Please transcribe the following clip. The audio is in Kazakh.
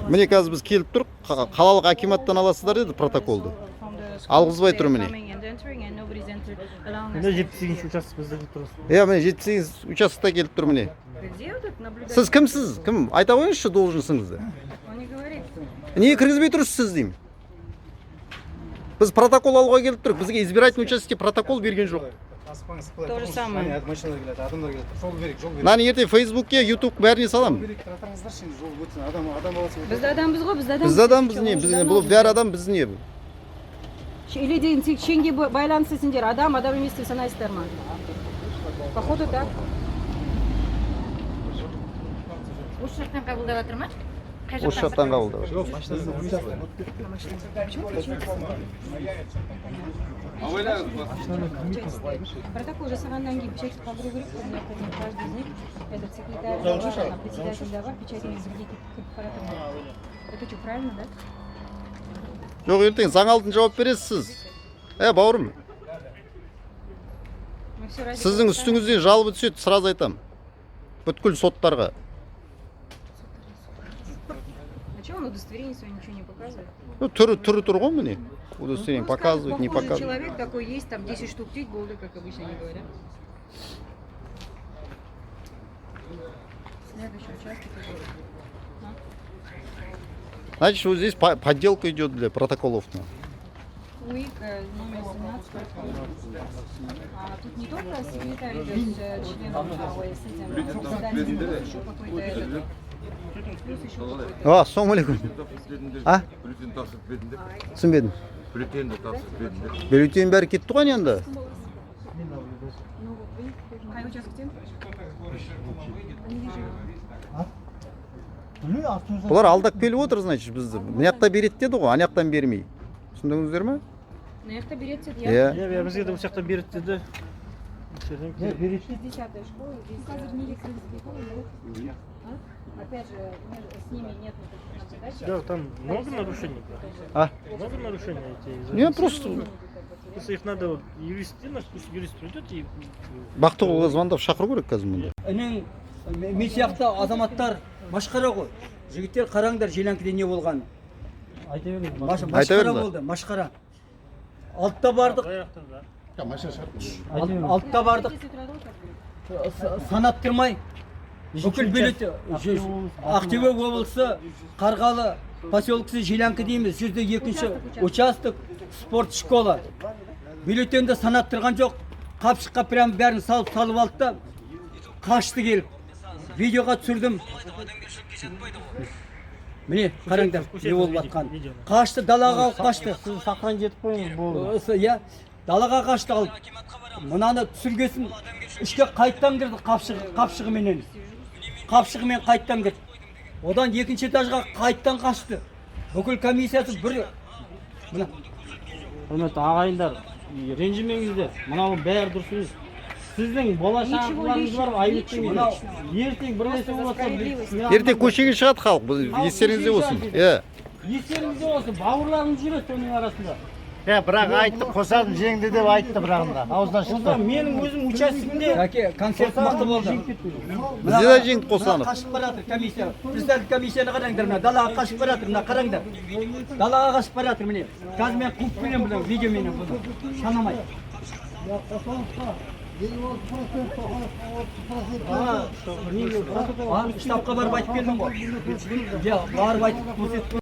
Міне, қазір біз келіп тұрық, қалалық акиматтан аласыздар деді протоколды. Алғызбай тұр міне. Міне, 78-ші участок бізде келіп тұрмыз. Иә, міне, 78 участокта келіп тұр, міне. Где вот этот наблюдатель? Сіз кімсіз? Кім? Айта қойыңызшы должностыңызды. Он не говорит. Неге кіргізбей тұрсыз сіз деймін. Біз протокол алуға келіп тұрық. Бізге избирательный участокте протокол берген жоқ. То же самое. Машиналар келеді, адамдар келеді, жол берейік, жол берейік. Мынаны ертең Фейсбукке, Ютуб, бәріне саламын. Берейік, тұра тұрыңыздаршы енді, жол өтсін, адам, адам баласы өтсін. Біз де адамбыз ғой, біз де адамбыз. Біз де адамбыз, не, біз не, бұл бәрі адам, біз не? Или деген тек шенге байланысты сендер адам, адам емес деп санайсыздар ма? Походу так. Осы жақтан қабылдап жатыр ма? Қай Осы жақтан қабылдап. Жоқ, машинасын участок өтіп кетті. Протокол жасағаннан кейін печать қалдыру керек қой. Мына жақта каждый из них, этот секретарь да бар, ана председатель да бар, печатьмен бірге кіріп бара жатыр. Это что, правильно, да? Жоқ, ертең заң алдын жауап бересіз сіз. Ә, бауырым, Мы все ради сіздің Казахстана. үстіңізден жалобы түседі, сразу айтамын. Бүткіл соттарға. А что он удостоверение свое ничего не показывает? Ну, түрі тұр ғой, міне. Удостоверение Ну, скажет, показывает, не похожий показывает. человек такой есть, там 10 штук тить болды, как обычно они говорят. Следующий участок уже. Значит, вот здесь подделка идет для протоколов. Ну. УИК номер 17. А тут не только секретарь идет с членом, ой, с этим председателем, плюс еще какой-то этот, плюс еще какой-то. А, ассалаумағалейкум. А? Бюллетень тапсырып бердім. Түсінбедім. Бюллетенді тапсырып бердім. Бюллетень бәрі кетті ғой енді. Ну вот вы, қай участоктен? Неге живет? Бұлар алдап келіп отыр, значит, бізді. Мына жақта береді деді ғой, ана жақтан бермей. Түсіндіңіздер ме? Мына жақта береді деді, иә? Иә. Иә, бізге де осы жақтан береді деді. Осы жерден келіп. 60-я школа. Здесь. Қазір неге кіргізбей қойды? А? Опять же, с ними нет никаких наблюдателей. Да, там много нарушений. А? Много нарушений эти. Не, просто Просто их надо вот юрист, пусть юрист придет и Бақтығұлға звондап шақыру керек қазір мұнда. Інің мен сияқты азаматтар масқара ғой, жігіттер. Қараңдар, Желянкіде не болғанын. Айта беріңіз. Айта Масқара беріңіз. болды, масқара. Алтыда бардық. Аяқтан да. Алтыда бардық. Здесь тұрады ғой қазір. Санаттырмай бүкіл бюллетень. Ақтөбе облысы, Қарғалы поселкесі, Желянкі дейміз, 102-ші участок, спорт школа. Бюллетенді санаттырған жоқ, қапшыққа прям бәрін салып салып алды да қашты. Келіп видеоға түсірдім, міне, қараңдар, не болып жатқанын. Қашты, далаға алып қашты. Сіз сақран жетіп қойыңыз, болды. Осы, иә, далаға қашты алып. Мынаны түсіргесін ішке қайттан кірді қапшығыменен, қапшығымен қайттан кірді. Одан екінші этажға қайттан қашты. Бүкіл комиссиясы бір мына. Құрметті ағайындар, ренжімеңіздер, мынау бәрі дұрыс емес. Сіздің болашағыңыз бар, айып етпеңіздер. Ертең бір нәрсе болып жатса, Ертең көшеге шығады халық, бұл естеріңізде болсын. Иә. Естеріңізде болсын, бауырларыңыз жүреді соның арасында. Иә, бірақ айтты, Қосанов жеңді деп айтты, бірағында аузынан шықты. Менің өзім учаскемде Әке, концерт мықты болды. Бізде де жеңді Қосанов. Мына қашып бара жатыр комиссия, председатель комиссияны қараңдар, мына далаға қашып бара жатыр, мына қараңдар, далаға қашып бара жатыр. Міне, қазір мен қуып келемін бұны видеоменен, бұны санамай. 56%. А, штабқа барып айтып келдім ғой, иә, барып айтып көрсетіп.